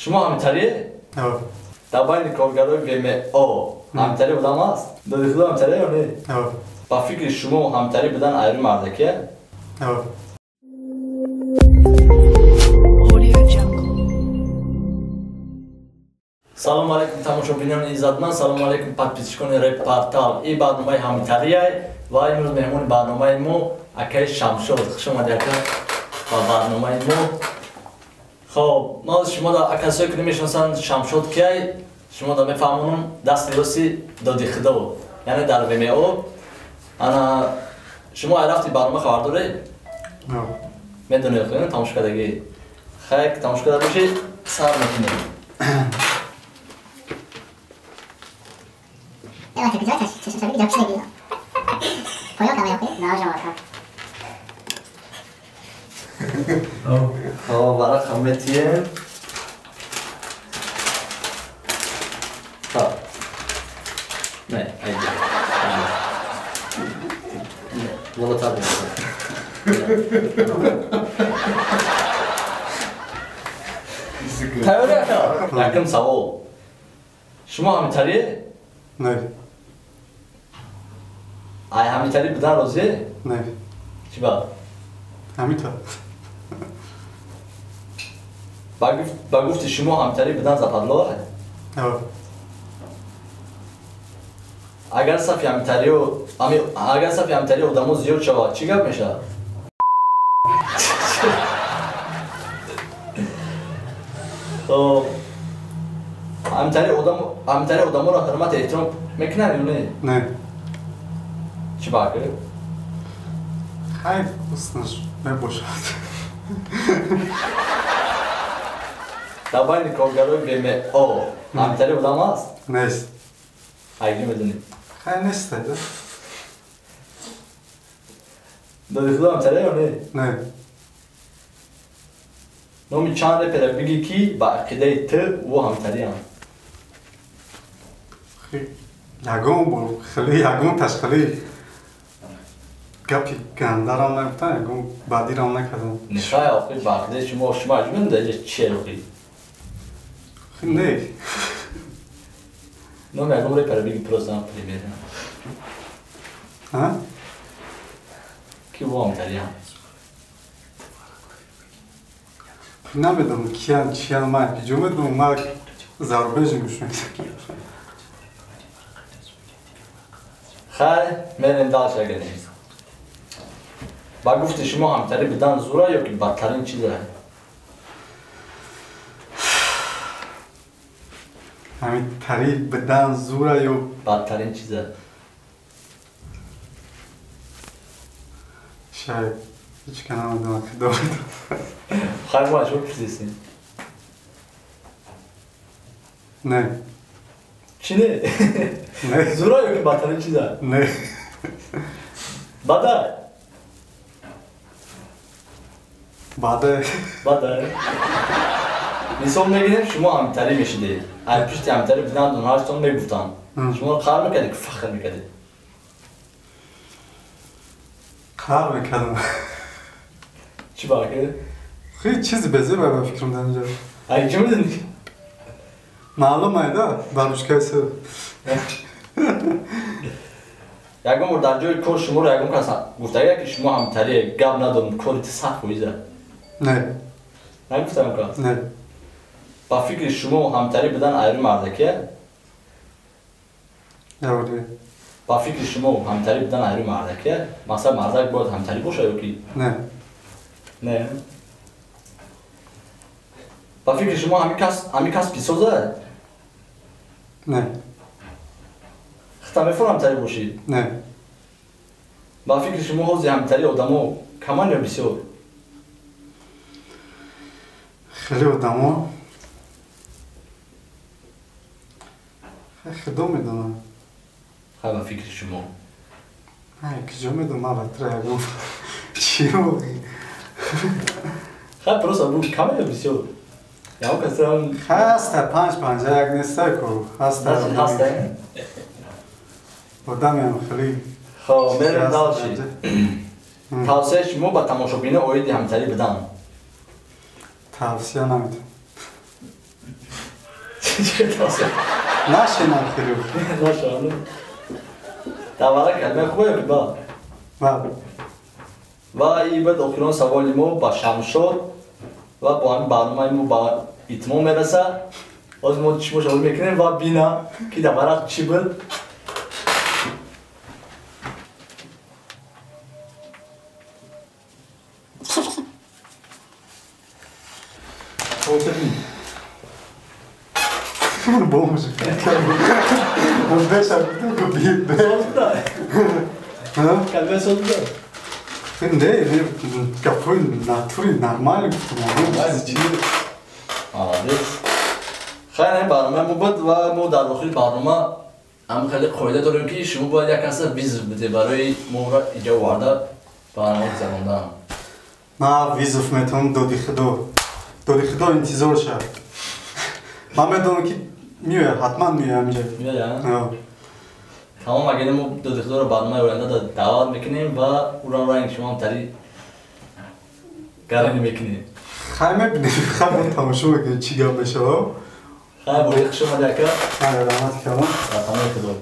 Шумо ҳамитарие? Дар байни коргарои ВМО ҳамитарӣ одам аст? Доди худо ҳамитарие ё не? Ба фикри шумо ҳамитарӣ будан айри мардакия? Салому алейкум тамошобинони иззатманд, салому алейкум подписчикони Репортал. Ин барномаи ҳамитария ва имрӯз меҳмони барномаи мо акаи Шамшод. Хуш омадӣ ака ба барномаи мо. Хоб, мо шумо да касое ки намешиносанд Шамшод киай, шумо да мефаҳмонам, дасти рости Доди Худо, яъне дар ВМО. Ана шумо ай рафти барнома хабар доред? Медонед, тамошо кардагӣ? Хайр, тамошо карда бошед, сар мекунем. خب ورق هم متیم. خب نه ایجا نه والله تعبت. تیاری اکا یکم سوال، شما همیتریه؟ نه. ای همیتری بودن راضیه؟ نه. چی با؟ همیتر. با گفتی شما همتری بودن زپدلوه؟ اگر صفی همتری و اگر صفی همتری آدمو زیاد شود چی گپ میشه؟ خب همتری آدمو را حرمت احترام میکنن یا نه؟ نه. چی باکه؟ خیلی حسنش نباشد. در байни коргарои ВМО ҳамитарӣ одам аст? Нест. Айгӣ медонӣ? Хай нест. Доди худо ҳамитарӣ ё не? Не. Номи чанд репера бигӣ ки ба ақидаи ту ӯ ҳамитарианд? Ягон бор хеле ягон ташхели гапи гандарам нагуфтан, ягон бадирам накардам. Нехай охи ба ақидаи шумо шумо аҷиб медонед чие охи? Не. Номи ягон репера бигӣ просто пример. А? Ки ӯ ҳамитарианд? Намедонам киян чиян, ман киҷо медонам, ман зарубежӣ гӯш мекунам. Хайр, мерем дальше агар. Ба гуфти шумо ҳамитарӣ будан зура ё ки бадтарин чизе? Ҳамитарӣ будан зура ё бадтарин чизе? Шояд ҳеҷ ка намедонам, худо медонад. Хайр, мо аз шумо пурсидем. Не. Чӣ не? Не. Зура ё ки бадтарин чизе? Не. Бада? Баде. Баде. Мисол мегирем, шумо ҳамитарӣ мешидед. Ай пушти ҳамитарӣ будан дунҳаштон мегуфтанд. Шумо қаҳр мекардед ки фахр мекардед? Қаҳр мекардам. Чӣ баракӣ? Хеле чизи безеба ба фикрам дар инҷа. Ай чӣ медонӣ? Маълум айда, барушкаи сир. Ягон бор дар ҷои кор шуморо ягон кас гуфтага ки шумо ҳамитарие, гап надорам, кори ту 100%? Не. Нагуфтам кас? Не. Ба фикри шумо ҳамитарӣ будан айри мардакия? Явори. Ба фикри шумо ҳамитарӣ будан айри мардакия? Масалан мардак бояд ҳамитарӣ бошад ё ки? Не. Не. Ба фикри шумо ҳамин кас бисозад? Не. Хита мефор ҳамитарӣ бошӣ? Не. Ба фикри шумо ҳозир ҳамитарии одамо каман ё бисёр? Хеле одамо худо медонам. Хай ба фикри шумо? Ай киҷо медонам, ман ба тра ягон чӣ Хай просто бу каман ё бисёр? Ягон касрам ҳаста 5-5 неста ку ҳаста. Ҳаста. Одамиам хеле. Хоб, мерем дальше. Тавсияи шумо ба тамошобино оиди ҳамитарӣ будан? Тавсия намедиҳам. Нашинам хеле. Нашинам. Давара калимаи хубе ё ки ба? Ба. Ва ин буд охирон саволи мо ба Шамшод ва бо ҳамин барномаи мо ба итмом мерасад. Ҳозир мо чишмо шавол мекунем ва бина ки дар варақ чӣ буд. Бомж. Беша гуфтам ки Созда. Калимаи созда. Не, не, гапҳои натури нормали гуфтам. Чизи чи? Молодец. Хайр, ин барномаи мо буд ва мо дар дохили барнома ҳам хеле қоида дорем, ки шумо бояд як каса вызов бидед барои моро иҷо оварда барнома гузарондан. Ма вызов метавонам доди худо. Доди худо интизор шав. Ман медонам, ки меояд, ҳатман меояд ҳаминҷа. Меояд? Тамом, агар мо доди худоро барномаи оянда даъват мекунем ва ӯро ранги шумо ҳам тари гарани мекунем. Хай, мебинем, хай, мо тамошо мекунем, чӣ гап мешавад. Хай, бори хуш омадӣ, ака. Раҳмат калон. Ва паноҳи худо.